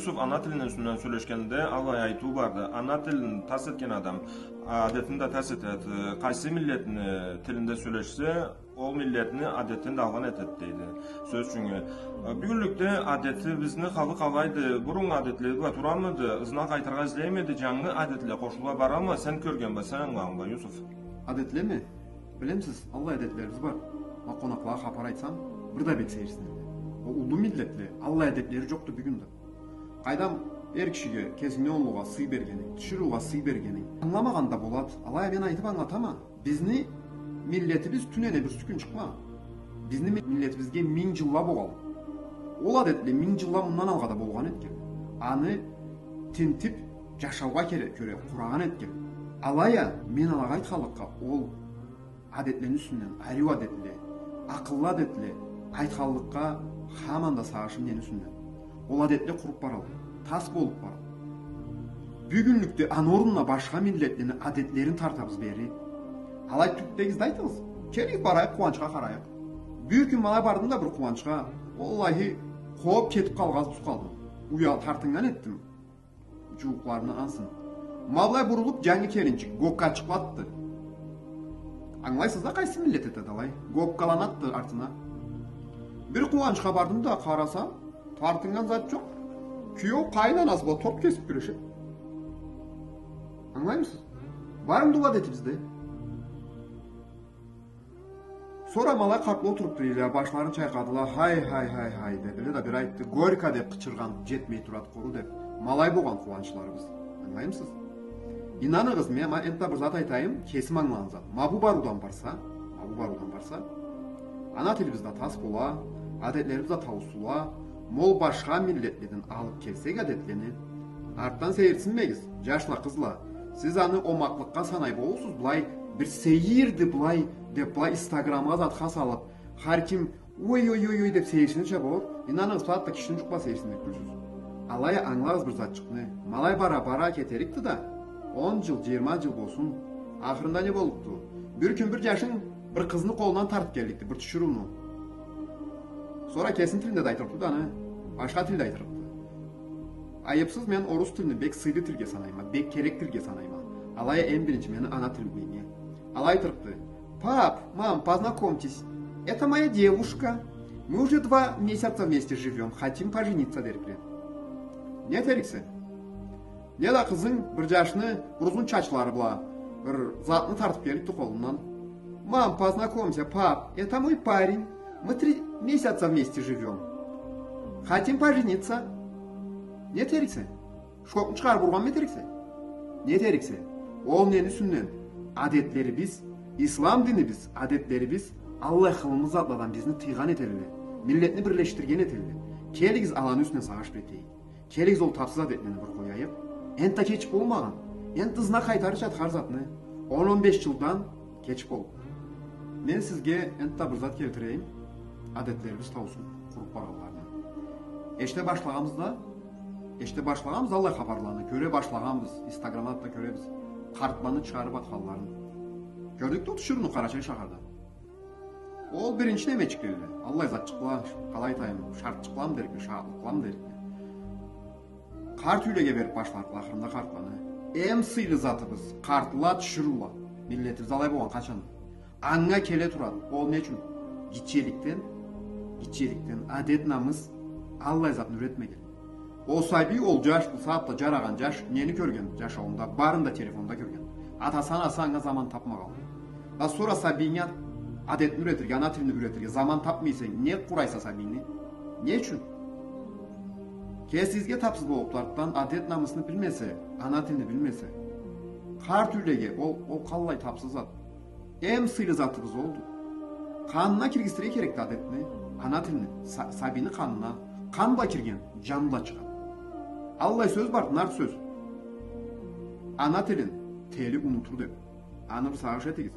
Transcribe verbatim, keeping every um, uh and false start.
Юсуф, ана тилини юсюнден сёлешгенде, алай айтыу барды. Ана тилин тас этген адам адетин да тас этеди. Къайсы миллетни тилинде сёлешсе, ол миллетни адетин да алгъан этеди, дейди. Сёз ючюн, э, бюгюнлюкде адетибизни халы къалайды, буруннгу адетле бла турамыды, ызына къайтыргъа излеймиди, жангы адетле къошула барамы, сен кёрген бла, сен ангылагъан бла, Юсуф? Адетлеми? Билемисиз, аллай адетлерибиз бар. Ма къонакълагъа хапар айтсам, бир да бек сейирсинелле. Ол уллу миллетле, аллай адетлери жокъду бюгюн да. Къайдам, эр кишиге, кесине уллугъа сый бергенинг, тиширыугъа сый бергенинг. Ангыламагъан да болад. Алай а мен айтып ангылатама. Бизни миллетибиз тюнене бирси кюн чыкъмагъан. Бизни ми-, миллетибизге минг жылла болгъанлы. Ол адетле минг жылла мындан алгъа да болгъан этген. Аны тинтип, жашаугъа кере-, кёре къурагъан этген. Алай а мен алагъа айтханлыкъгъа, ол адетлени юсюнден, ариу адетле, акъыллы адетле айтханлыкъгъа, хаман да сагъышым нени юсюнден. Ол адетле къуруп баралла, тас болуп баралла. Бюгюнлюкде аны орнуна башха миллетлени адетлерин тартабыз бери. Алай тюлдю дегиз да айтыгъыз. Келигиз, барайыкъ, къууанчха къарайыкъ. Бир кюн ма алай бардым да бир къууанчха, уаллахи, къобуп кетип къалгъан тюз къалдым. Уя-, тартыннган этдим. Жууукъларымы ансын. Ма былай бурулуп, жангы келинчик гоккачыкълатды. Ангылайсыз да, къайсы миллет этеди алай? Гоккаланатды артына. Бир къууанчха бардым да, къарасам, тартыннган зат жокъ. Киеу къайын анасы бла торт кесип кюрешеди. Ангылаймысыз? Бармыды ол адетибизде? Сора ма алай къартла олтурупду, башларын чайкъадыла, «Хай, хай, хай, хай», дедиле да, бири айтды, «Горько» деп къычыргъан жетмей турады къуру деп. Ма алай болгъан къууанчларыбыз. Ангылаймысыз? Ийнаныгъыз, мен ма энтда бир зат айтайым, кесим ангылагъан зат. Ма бу барыудан барса, ма бу барыудан барса, ана тилибиз да тас бола, адетлерибиз да таусула, ма ол башха миллетледен алып келсек адетлени, артдан сейирсинмегиз, жашла, къызла. Сиз аны омакълыкъгъа санай болурсуз, былай бир сейирди былай деп, былай инстаграмгъа затха салып, хар ким «Ой, ой, ой, ой» деп сейирсинирча болур. Ийнаныгъыз, сагъатда кишини жукъ бла сейирсиндирип турсуз. Алай а ангылагъыз бир затчыкъны. Ма алай бара-бара кетерикди да, он жыл, жыйырма жыл болсун. Ахырында не боллукъду? Бир кюн бир жашынг бир къызны къолундан тартып келликди, бир тиширыуну. Сора кесини тилинде да айтырыкъды да аны, башха тилде айтырыкъды. Айыпсыз, мен орус тилни бек сыйлы тилге санайма, бек керек тилге санайма. Алай а эм биринчи мени ана тилим меннге. Алай айтырыкъды: «Пап, мам, познакомьтесь, это моя девушка. Мы уже два месяца вместе живём, хотим пожениться», — дерик эдим. Не этериксе? Неда къызынг бир жашны бир узун чачлары бла бир затны тартып келликди къолундан. «Мам, познакомься, пап, это мой парень. Мы три месяца вместе живём. Хотим пожениться». Не этериксе? Шкокну чыгъарып ургъанмы этериксе? Не этериксе? Ол нени юсюнден? Адетлерибиз, ислам динибиз, адетлерибиз аллай хылымылы затладан бизни тыйгъан этелле. Миллетни бирлешдирген этелле. Келигиз, аланы юсюнден сагъыш этейик. Келигиз, ол тапсыз адетлени бир къояйыкъ. Энтда кеч болмагъан. Энтда ызына къайтарырчады хар затны. Он, он беш жылдан кеч болуп. Мен сизге энтда бир зат келтирейим. Адетлерибиз таусун, къуруп баргъанларына. Эшите башлагъанбыз да, эшите башлагъанбыз аллай хапарланы, кёре башлагъанбыз, инстаграмда да кёребиз. Къартланы чыгъарып атханларын. Кёрдюк да ол тиширыуну Къарачай шахарда. Ол биринчи немечикле, аллай затчыкъла, къалай айтайым, шартчыкъламы дерикме, шагъатлыкъламы дерикме. Къарт юйлеге берип башларыкъла ахырында къартланы. Эм сыйлы затыбыз, къартла, тиширыула. Миллетибиз алай болгъан къачан. Анга келе турады. Ол не ючюн? Гитчеликден, гитчеликден адет-намыс, аллай затны юйретмеген. Ол сабий, ол жаш, бусагъатда жарагъан жаш, нени кёрген жашауунда? Барын да телефонда кёрген. Атасы, анасы анга заман тапмагъанлай. Да сора сабийинге адетни юйретирге, ана тилни юйретирге заман тапмай эсенг, не къурайса сабийни? Не ючюн? Кесигизге тапсыз болуп, артдан адет-намысны билмесе, ана тилни билмесе. Къарт юйлеге, ол, ол къаллай тапсыз зат. Эм сыйлы затыбыз олду. Къанына киргизтирге керекди адетни, ана тилни, са-, сабийни къанына. Къан бла кирген, жан бла чыгъады. Аллай сёз барды, нарт сёз. Ана тилин тели унутур деп. Аны бир сагъыш этигиз.